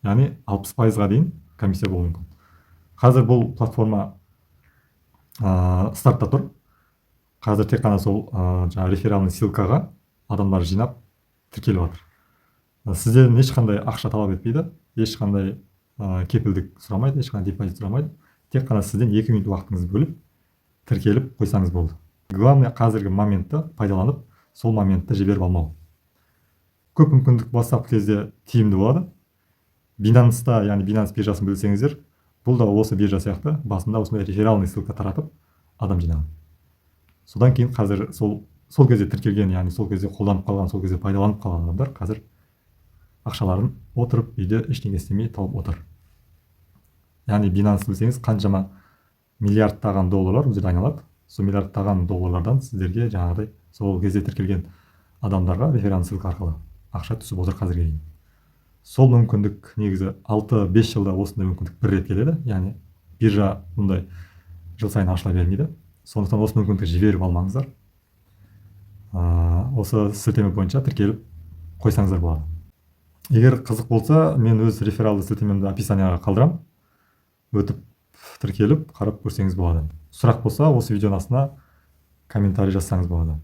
Яғни 60%-ға дейін комиссия болуы мүмкін. Қазір бұл платформа стартта тұр. Қазір тек қана сол жаңағы реферальный ссылкаға адамдар жинап, тіркеліп жатыр. Сізден ешқандай ақша талап етпейді, ешқандай кепілдік сұрамайды, ешқандай депозит сұрамайды. Тек қана сізден 2 минут уақытыңызды бөліп, тіркеліп қойсаңыз болды. Главное, қазіргі моментті пайдаланып, сол моментті жіберіп алмау. Көп мүмкіндік бастапқы кезде тиімді болады. Бинанста, яғни Бинанс биржасын білсеңіздер, бұл да осы биржа сияқты басында осындай реферальный ссылка таратып, адам жинаған. Содан кейін қазір сол кезде тіркелген, яғни сол кезде қолданып қалған, сол кезде пайдаланып қалған адамдар қазір ақшаларын отырып, үйде ештеңе істемей тауып отыр. Яғни Бинанс білсеңіз, қаншама миллиардтаған долларлар бұл жерде айналады. Сол миллиардтаған долларлардан сіздерге, жаңағыдай сол кезде тіркелген адамдарға реферальный ссылка арқылы ақша түсіп отыр қазірге дейін. Сол мүмкіндік негізі 6-5 жылда осындай мүмкіндік бір рет келеді, яғни биржа бұндай жыл сайын ашыла бермейді. Сондықтан осы мүмкіндікті жіберіп алмаңыздар. Осы сілтеме бойынша тіркеліп қойсаңыздар болады. Егер қызық болса, мен өз рефералды сілтемемді описанияға қалдырамын, өтіп, тіркеліп, қарап көрсеңіз болады. Сұрақ болса, осы видеоның астына комментарий жазсаңыз болады.